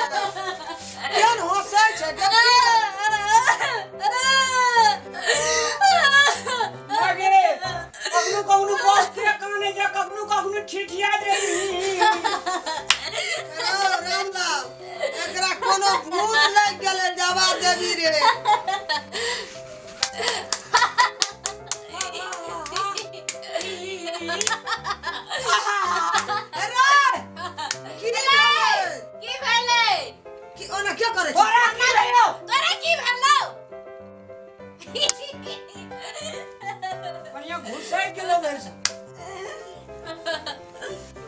केहन हँसै छै कखनो कखनो बस के काने जा कखनो कखनो ठिठिया रही। रामलाल एकरा कोनो भूत लागि गेलै जवा देवी रे। अरे की की भेलै? की ओना के करै छै? तोरा की भेलौ? तोरा की भेलौ? बढ़िया घुसै गेलौ घर से।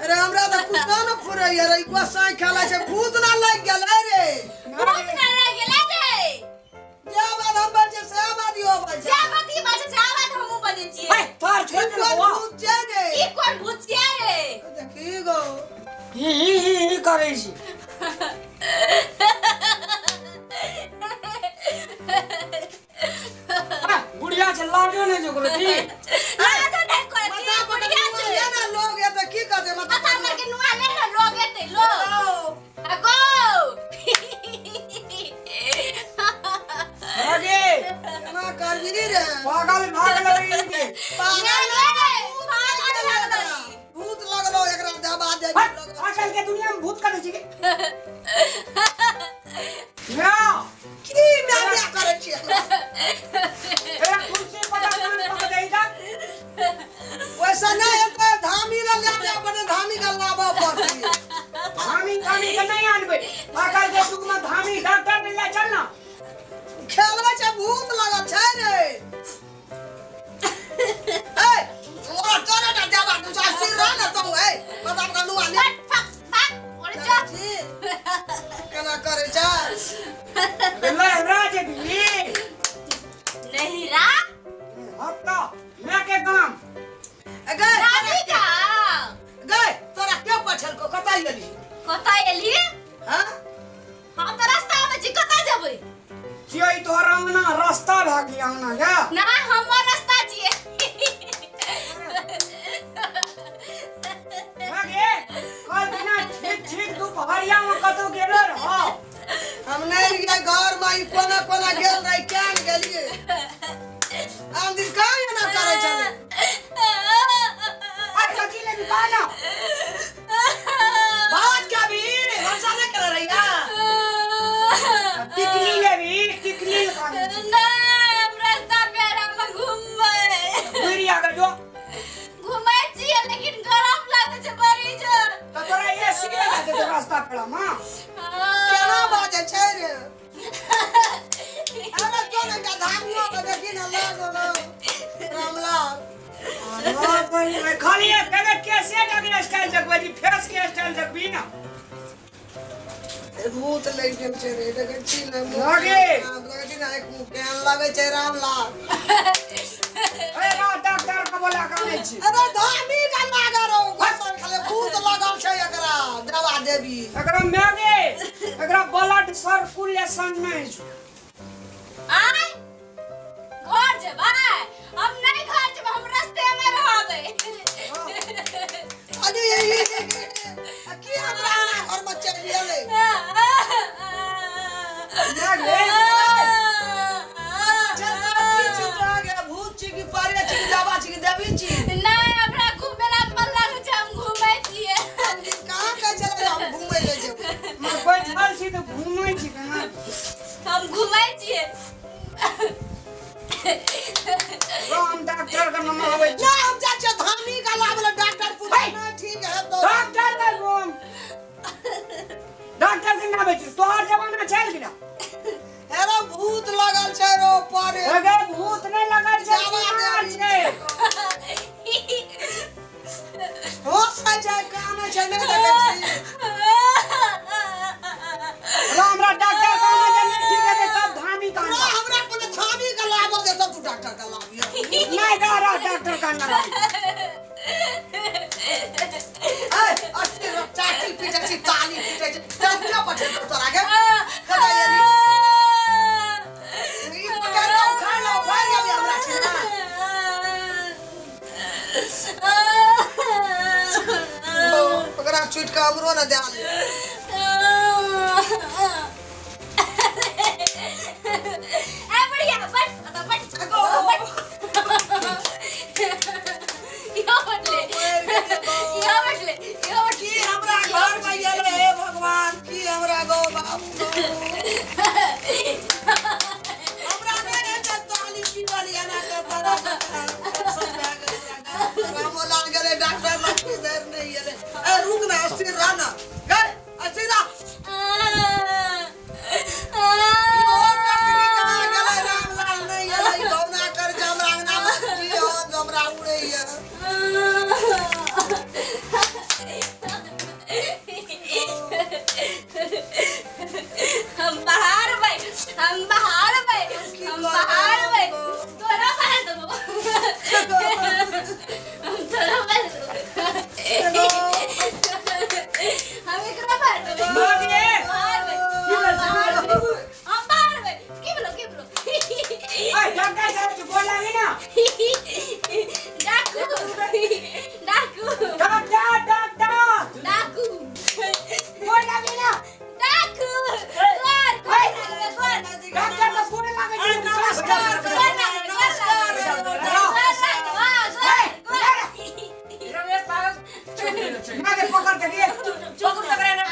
अरे हमरा त कुछो न फुरैया रे, गोसाई खेलै छै भूत ना लागि गेलै रे। भूत ना लागि गेलै रे। जे बात हम बाजै से बात इहो बाजै। जे बात ई बाजै से बात हमहूँ बाजै छियै। हे तोर छोड़ दे कोन भूत छै रे? ई कोन भूत छियै रे? देखी गो ही ही ही ही करै छी। बुढ़िया छै लाजो नै जोकरो की लाजो नै करै छी बुढ़िया छै। ना लोग एते की करतै माथा पर के नुआ ले ना लोग एते लोग आ गो अरे केना करबी रे? पागल भागल रे के पागल भूत लगलो एकरा दबा दे। आजकल के दुनिया में भूत करै छी के ना की मैं करै छी? ए कुर्सी पर कान पकड़ देई ता वैसा नहीं हेतै धामी ल ले जा अपने धामी के लाबऽ पड़तै। धामी धामी के नहीं आनबै आजकल के युग में धामी डॉक्टर मिल ले चल ना। खेलबै छै भूत लगल छै रे। ए तोरा तोरा ना जाबा तू सिर रह ना तू ए माथा पर नुआ ले फक फक ओरे जा केना करै छै? लहरा जेबी नहिरा हत्ता मैं के गाम गए नानी गाम गए तोरा के पछलको कतऽ एली? कतऽ एली? हां हम त रास्ता में छी कतऽ जेबै? छियै तोहर अंगना रास्ता भए गेलै अंगना गे ना हमर रास्ता छियै। गे कल दिना ठीक ठीक दुपहरिया में कतौ गेलो रह? हम नहीं रहियै घर में ई कोना कोना गेल रही केन गेलियै आम दिन कहाँ एना करै छलै? अरे कथी लेबी कह ना बात क्या भी वर्षा नहीं करे रहिया टिकली लेबी टिकली ना हम रास्ता पे में घूमबै घुरि आगे जो घुमै छियै लेकिन गरम लागै छै बड़ी जोर। त तोरा एसी लगा देतौ रास्ता पे मां केना बाजै छै रे? अरे तो ने का धामियो के देखी ना लागल रामलाल अरे खाली एक कैसे अगला स्टाइल देखबै जी फेस के स्टाइल देखबी ना भूत लागि गेल छै रे देखै छी ना लागे देखै छी ना एक मुँह केहन लागै छै रामलाल। अरे रा डॉक्टर के बोला के आनै छी। अरे धामी का लागल रहो गोसाई खाले भूत लागल छै एकरा दवा देबी एकरा मागे एकरा ब्लड सर्कुलेशन नहीं छै। आय घर जेबै? हम नहीं घर जेबै हम रास्ते में रहबै। अरे की हमरा घर में चलि गेलै? मागे चल की चीज रह गया भूत छी की पारे छी की दवा छी की देवी छी? नहीं हमरा घूमे ला मन लागै छै हम घूमै छियै। हम दिन कहाँ कहै छलै हम घूमै ले जेबै? हम बैठल छी त घूमै छी कहाँ? हम घूमै छियै। हम डॉक्टर के नंबर आबै ना हम जाइ छियै धामी के लाबले डॉक्टर पूछै ना ठीक है तो डॉक्टर के रूम डॉक्टर के नाम छै तोहर जमाना चल गेला। अरे भूत लगल छै रो पर। अरे भूत नहीं लगल छै बीमार छै। हो सजा काने छै नहीं देखै छी। हमरा डॉक्टर कहना जे नहीं ठीक है तब धामी का ना हमरा कोनो धामी के लाबऽ दे तब तू डॉक्टर के लाबियो। नहीं गा रहा डॉक्टर का ना। ए अस्सी चाटी पीटै छी ताली पीटै छी तब के पछे तोरा के कतऽ एली? ई पकड़ लो खा लो भाग गेली हमरा छी ना। ओकरा छुटि के हमरो ने बाबू हमरा नहि हेतै ताली पीबल एना के बड़ा रामोलाल गेलै डॉक्टर लक्ष्मी देर नहि एलै। ए रुक ना, अस्थिर रह ना गए, अस्थिर रह। रामलाल नहि एलै, गौना कर जे हमरा अंगना मे की हो हमरा उड़ैया। हम बाहर बै, हम बाहर बै, हम बाहर बै, तोरा बाहर देबो, हम तोरा बाहर देबो, हम एकरा बाहर देबो। बाहर बै, हम बाहर बै, हम बाहर बै। की बोलो की बोलो? ए डॉक्टर साहब के गोर लागी ना। डाकू डाकू डॉक्टर डॉक्टर डाकू गोर लागी ना। डाकू गोर गोर गोर डॉक्टर के गोर लागे छै। नमस्कार नमस्कार। मागे पकड़ के लिए पकड़ तक रहना।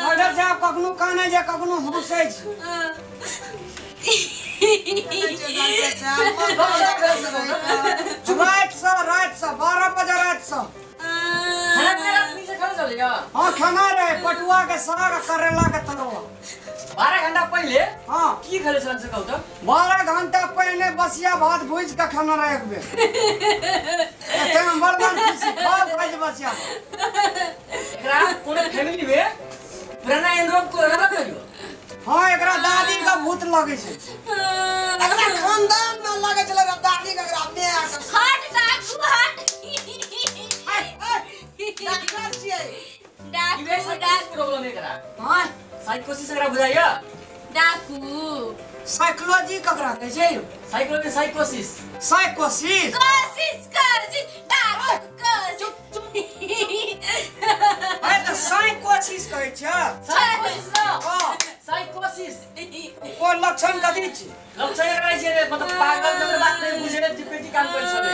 डॉक्टर साहब कखनो कानै छै कखनो हँसै छै। रात से 12 बजे रात से हाँ खाना रहे पटुआ के साग करेला के तरुआ। 12 घंटा पहले। हाँ की खेले छल से कहू त? 12 घंटा पहले बसिया भात भूज के खाना रहे एक बेर। एते में बड़ मन खुशी खाओ खाइ छै बसिया। एकरा कोनो फैमिली में पुराना एनरोग को रहल कहियो? हाँ एकरा दादी का भूत लगे छै। एकरा खानदान में लगे छलै दादी के, एकरा my के। हट डाकू हट। डॉक्टर छियै। डाकू डाकू प्रॉब्लम एकरा। हाँ साइकोसिस एकरा बुझाइया? डाकू साइकोलॉजी ककरा कहै छै? साइकोलॉजी साइकोसिस साइकोसिस कोशिश कोशिश डाकू कोशिश। अरे त साइकोसिस कहै छै। साइकोसिस ना हां साइकोसिस। ओ लक्षण कथी छै? लक्षण एकरा छै रे मतलब पागल जकर बात नहीं बुझे चिपेटी काम करै छलै।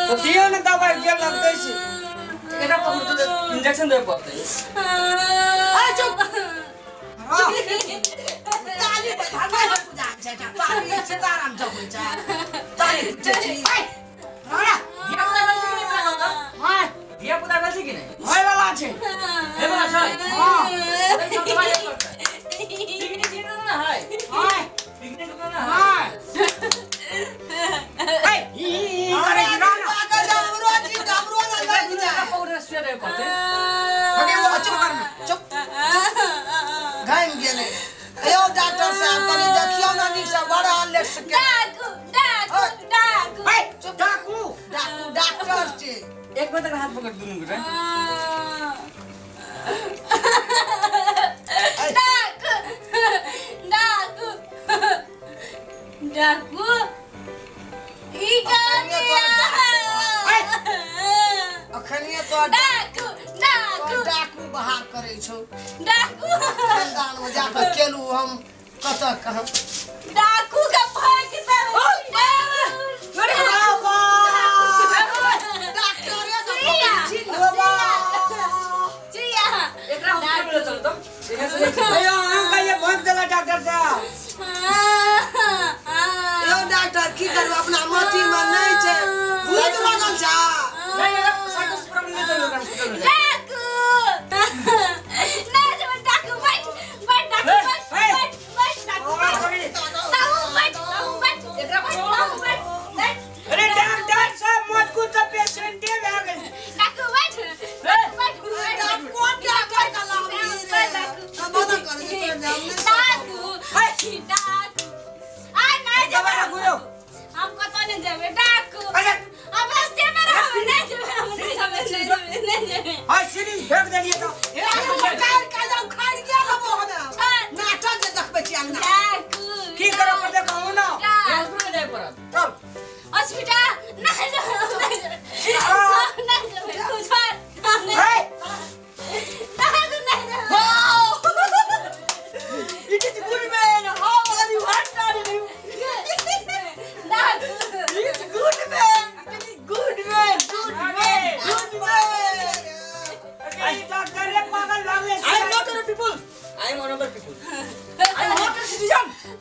तो दियौ ने दवाई जे लगतै छै। एकरा पकड़ त इंजेक्शन देबे पड़तै। ए चुप ताली पर भगवान पूजा छै, ताली सीताराम जपै छै, ताली पूजै छी। राणा धिया पुता भेल छै कि नहि? हां धिया पुता भेल छै कि नहि? होय वाला छै। होय वाला छै। हां सब दवाई देबे पड़तै। पिकनिक जे ना है। हां पिकनिक ना है। हां ए ई करे राणा हमरो छी हमरो ना लग जाय। पकड़ सुइया देबे पड़तै। अगे वो चुप कर चुप घाम गेलै। अयो डॉक्टर साहब कनी देखियौ ना नीक से बड़ा लेट से। डाकू डाकू डाकू ए डाकू डाकू डॉक्टर छै। एक बेर तक हाथ पकड़ दुनू गोटे। डाकू डाकू डाकू ई कनिया अखनिए तो डाकू डाकू डाकू बाहर करै छौ। डाकू खानदान में जाके केलू हम कतऽ कहाँ डाकू के फेंक दे। अरे बाबा डॉक्टरे के पकड़ छी बाबा चिया एकरा हॉस्पिटल चल त। अयो अहाँ कहिए भोंक देला डॉक्टर साहब। यो डॉक्टर की करब अपना मती में नहीं छै, भूत लगल छै। नहीं साइकोसिस प्रॉब्लम नहीं चल हॉस्पिटल में। डाकू ना जब डाकू बैठ बैठ डाकू बैठ बैठ बैठ डाकू बैठ। I am honourable people, I am not a citizen.